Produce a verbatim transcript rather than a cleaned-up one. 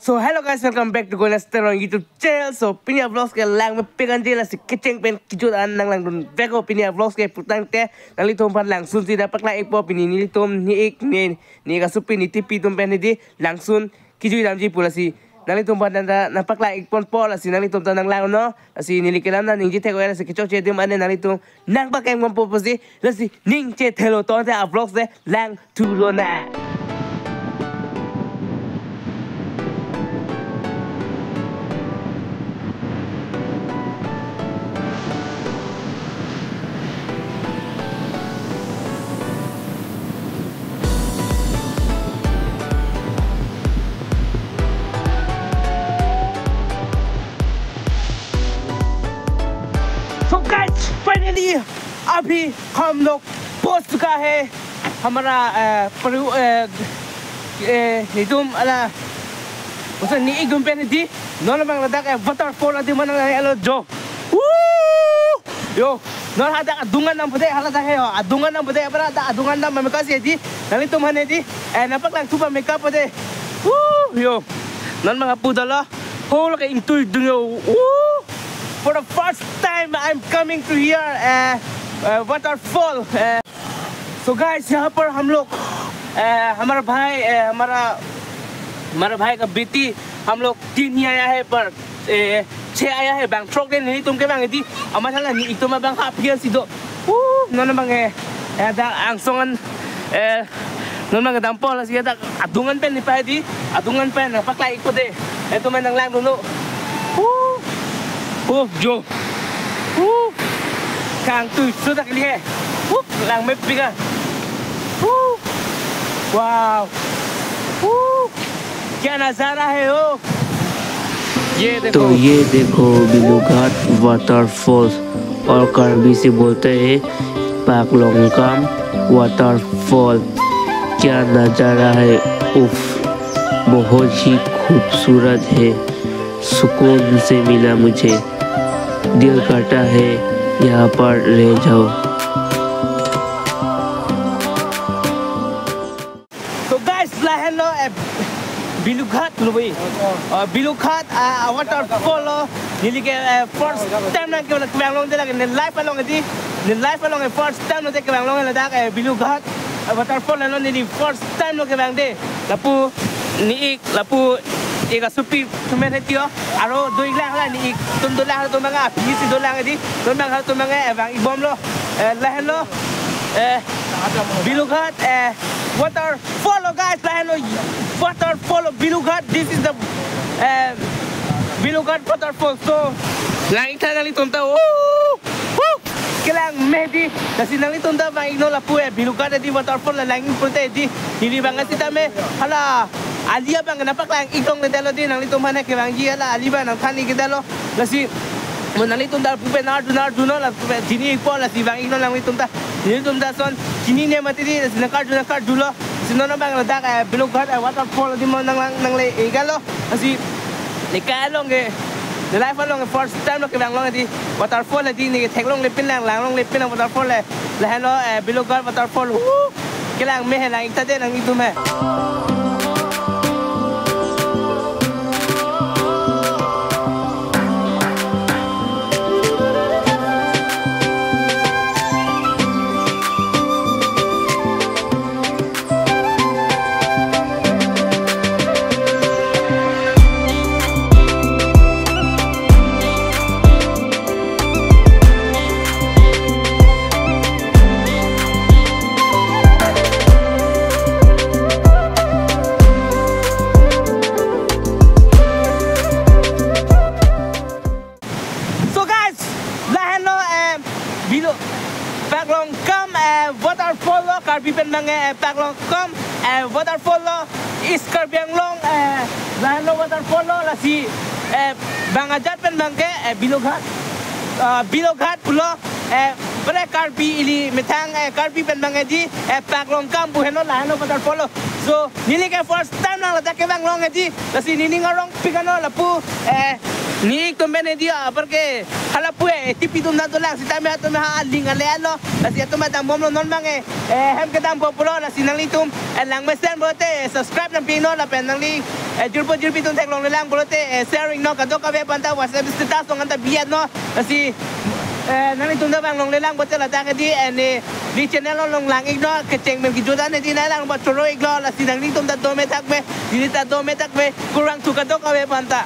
So hello guys, welcome back to Gonas Terong YouTube channel. So pini a-vlogs ke langmepik anji, lasi kecheng pen kejut an nanglangdun vek ho pini a-vlogs ke. Pulotangte nanglitum aphan langsun si nangpaklang-ikpo pini nelitum, ne-ik, ne, ne kasopi, ne tipi atum pen hedi langsun kejui damji pu, lasi nanglitum aphan ta nangpaklang-ikponpo, lasi nanglitum ta nanglangnon. Lasi neli kelam nangning chethe-o, lasi kechokche adim an nanglitum nangpaklang-ikponpo pusi, lasi ning chethelo, tangte a-vlogs ke langthu lonang. So guys, finally अभी हम लोग पहुंच चुका है हमारा, अ, परिव-, अ, अ, निदुम अला, उसे ने-ik atum pen hedi, non abang ladak, eh, waterfall adim an nanglanglo jo. Woo! Yo, non hadak adung an dampo de, hala dak he, yo, adung an dampo de, apara dak adung an dam meka si hedi, nanglitum aphan hedi, eh, nangpaklangthu pame kapo de. Woo! Yo, non abang apu dolo, ho lake ingtui dung yo. Woo! For the first time, I'm coming to here, eh, eh, waterfall, eh, So guys, यहाँ पर हम लोग, अ, हमारा भाई, अ, हमारा, हमारा भाई का बेटी, हम लोग तीन ही आया है, पर, अ, छह आया है, bang throk de, nelitum kevang hedi, amat hala ne-ik atum abang ha aphi si do. Uh, non abang, eh, eh, dak angsong an, eh, non abang dampo, lasi dak adung an pen ne pa hedi, adung an pen nangpaklang-ikpo de. Etum an nanglangdunlo. Uh, uh, jo. Uh, kangtui sudak li he. Uh, langmepik a. Uh, wow. Uh, kya nazara hai, oh. ये देखो। तो ये देखो बिलूघाट वाटरफॉल्स, और कार्बी से बोलते हैं पाकलोंगकाम वाटरफॉल। क्या नजारा है, उफ, बहुत ही खूबसूरत है। सुकून से मिला मुझे। दिल करता है यहाँ पर रह जाओ। So guys, lahenlo, eh, Bilughat lo wi. Oh, Bilughat, ah, waterfall lo. Neli ke, eh, first time nang ke kevang longde lake, ne life along di. Ne life along, eh, first time lo de kevang long ladak, eh, Bilughat, eh, waterfall lo, neli first time lo kevang de. Lapu ne-ik, lapu ik asopi atum pen hedi ho. Aro do-iklang, hala ne-ik atum dolang, hala atum abang aphi si dolang hedi. Atum abang, hala atum abang, eh, vang-ikbomlo. Eh, lahenlo, eh, Bilughat, eh, waterfall lo guys, lahenlo waterfall lo Bilughat. This is the, eh, Bilughat waterfall. So, lang-ik tha nanglitum ta. Woo! Woo! Kelang me hedi, lasi nanglitum ta vang-iknon lapu, eh, Bilughat hedi waterfall la lang-ik pulote hedi. Neli abang sitame hala ali abang nangpaklang-ik longle detlo hedi, nanglitum aphan kevangji hala ali abang nangthan-ik detlo. Lasi mo nanglitum ta lapu pen nangkarju nangkarjunon, lapu pen chini-ikpo, lasi vang-iknon nanglitum ta. Nelitum ta son chinine mati hedi, lasi nangkarju nangkarjulo. Lasi non abang ladak, eh, Bilughat, eh, waterfall hedi mo nanglang nangle-iklo. Lasi ne ke along ke, ne life along ke first time lo kevang long hedi waterfall hedi, ne ke theklongle pinlang, langlongle pinlang waterfall le. Lahenlo, eh, Bilughat waterfall. Woo! Kelang me he, lang-ik tha de nanglitum he. So guys, lahenlo, eh, Bilu, Paklongkam, eh, waterfall lo, Karbi pen abang, eh, Paklongkam, eh, waterfall lo, East Karbi Anglong, eh, lahenlo waterfall lo, lasi, eh, bang ajat pen abang ke, eh, Bilughat, eh, Bilughat pulo, eh, pre Karbi ili methang, eh, Karbi pen abang hedi, eh, Paklongkam pu henlo, lahenlo waterfall lo. So, neli ke first time lang ladak kevang long hedi. Lasi nening arongpik ano lapu, eh, nelitum pen hedi, ah, apar ke halapu, eh, tipi atum ta dolang sitame atum ha aling ale alo. Lasi atum dampo lo non mang, eh, eh, hem kedampo pulo. Lasi nanglitum, eh, langmesen pulote, eh, subscribe nangpi non lapen nangli, eh, jirpo jirpi atum theklonglelang pulote, eh, sharing non kadokave aphanta WhatsApp status along anta bi-et non. Lasi, eh, nanglitum ta vanglonglelang pulote ladak hedi, eh, ne, ne channel along lang-ik non, kecheng pen kejut an hedi nanglang ba choro-ik lo. Lasi nanglitum ta dome thakme, neli ta dome thakme, kurvangthu kadokave aphanta.